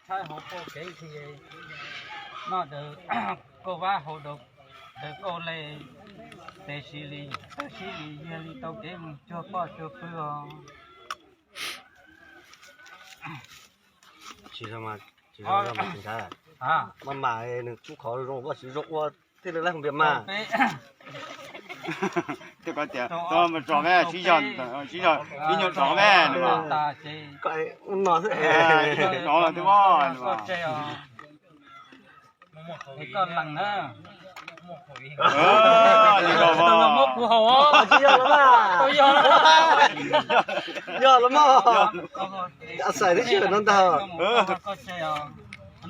Thaij hauv paus kev ces noj daws kauj vab hauv daws kauj le, tes sis li, tab sis li yog li tau kev mus cuag poj cuag pw os. Tsis, tsis maj mam nws kuj qhov zoo, vaj tsis zoo ua thiaj li laij hauv npias mas. Tej ko tias tau mus tso me sib zog, sib zog ib nyuag tso me no, ib nyuag tso twb muaj no. Koj lees na. Muab kuv haus. Yog los mas, xaim tib si no ntag.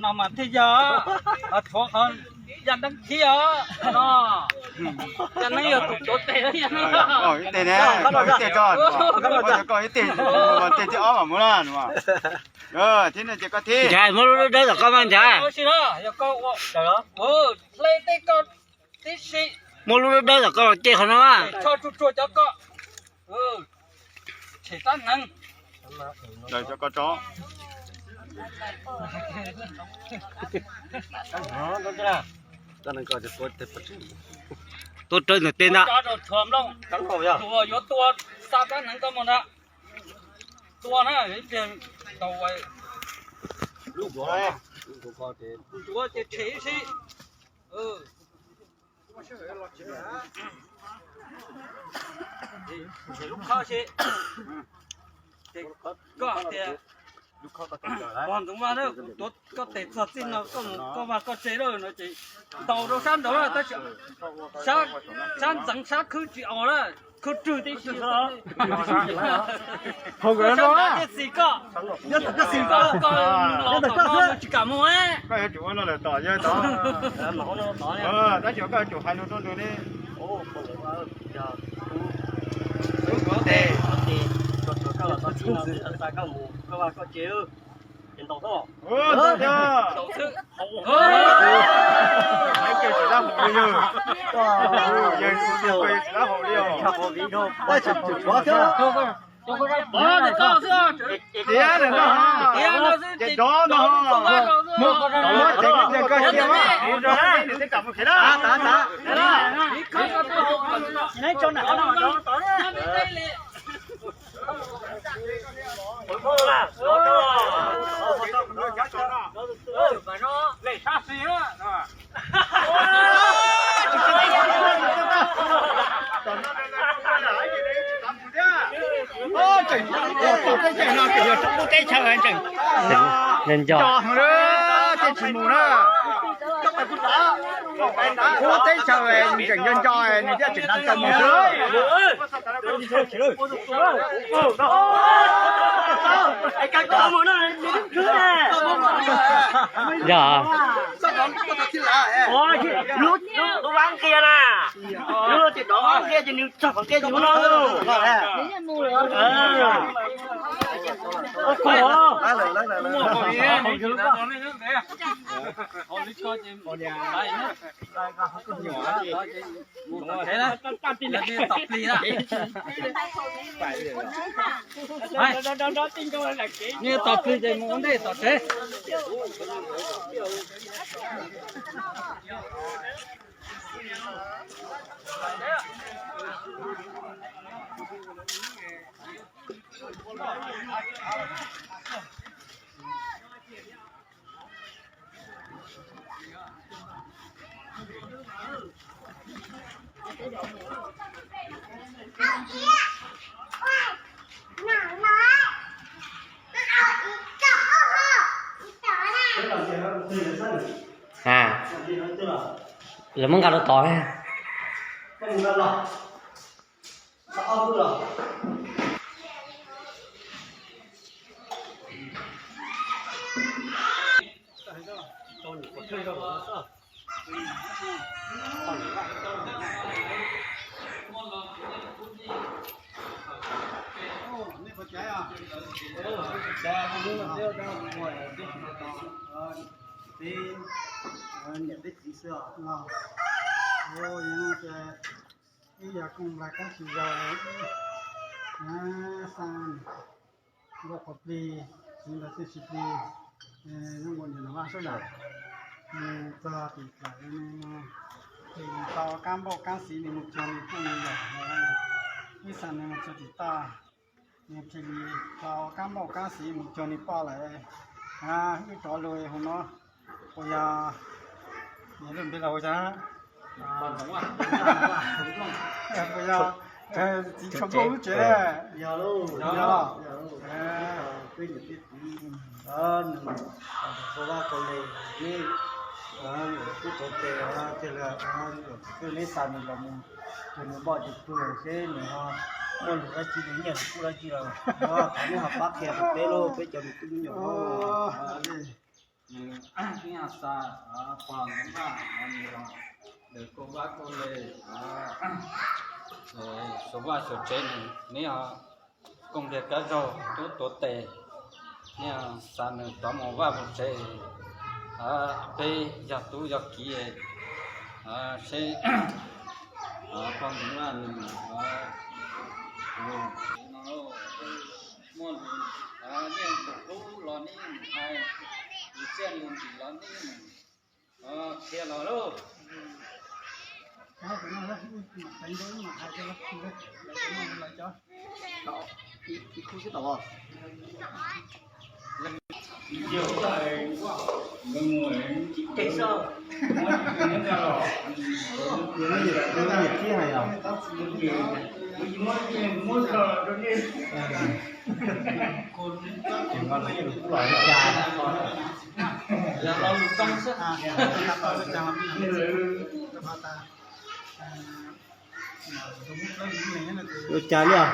No mas thiaj yog, tshuav qhov yaj deeb khib os no. Yaj deeb yog tus tuav tes, yaj deeb. Ib teg ne, ib teg tso, ib teg, ib teg thiab ob mam muab na. Thiab no ces koj thiab. Nchaiv, muab lub dawb tom koj mas Nchaiv. Hle tej koj tib si. Muab lub dawb tom koj los cej qhov no. Tsho tsuag tsuag cov koj. Tshem tab hneev. Cov koj tso. Tuav rawv ntawm tej ntag. Tus yuav tua xa tab hneev koj mus ntag. Tua na, ib pliag tau. Lub ncuav, lub ncuav ces tshem ib si. Tshem lub khob si. Ces koj hais tias, pog ntxoov Vaj, kuv tuav koj tes txog txij no, koj mus koj vaj koj tsev lawm no ces ntaus rau sab nraud lawm, tab sis sab ntxeev sab khwb tsis aus lawm, khwb rwg tib si. Sab nraud thiaj xis koj, koj los tom no tsis kam mus. Koj yuav tsum ua no lawm tom yawg tod. Tab sis koj yuav tsum hais lus rau nws li. Tus tes, koj los txog txij no, koj mus koj vaj koj tsev. Ces ntaus xwb. Ntaus xwb. Ces tsis dab haum li yog. Yog tsis dab haum li os. Tiav no, tiav no xwb, ces dov no. Muab tsev koj cia mas, nws twb kam mus khiav na. Tseem teb chaws ntseeg, nco nco, tej tsis mus na. Ub, teb chaws ntseem nco nco, nws thiaj tseem tsis tau mus xwb. Yog. Lub vab nqia na, lub ces dov vab nqia ces nws txog qhov nqia ces ua no. Nws tom plig ces mus ua ntej tom tsev. A, lawv muab nqa rau tod. Niam peb txiv xwb os. Ib yam koom nplag kab tsis zaus, xa nkauj qhov plig, txiv nplag txiaj tsis plig, zoo Sub yam, nws txog tim tawm, nws thiaj li tau kaab npauj kaab xiv, nws mus cuag nws tub nws yawm, ib xav nws mus cuag tim toj, nws thiaj li tau kaab npauj kaab xiv mus cuag nws poj lawm. Wb rov lug hu no, puas yog, nws lub npe los ua cas? Puas yog txiv Tshuas Nplooj lub tsev? Yog los? Txhua vaj txhua le, neb kuj tuav tes tiag, neb xa nws los mus, tus nws npauj tus pw seb nws ho muaj lus dab tsi, nws nyiaj nws kub dab tsi los, thov neb ho pab qhia rau peb lauj, peb cov me tub me nyuam. Nws ib xa pog Ntxoov Vaj, nws los ntawm txhua vaj txhua le, txhua vaj txhua tsev, nws neb ho koom ntiag kab zaug tub tuav tes, neb xa nws rov mus vaj mus tsev, peb yog tub yog kiv, seb pog Ntxoov Vaj nws muaj lus, nyiaj lus kub los neb mus hais, lus txiaj lus ntsig los neb mus qhia los lauj. Ua cas li os?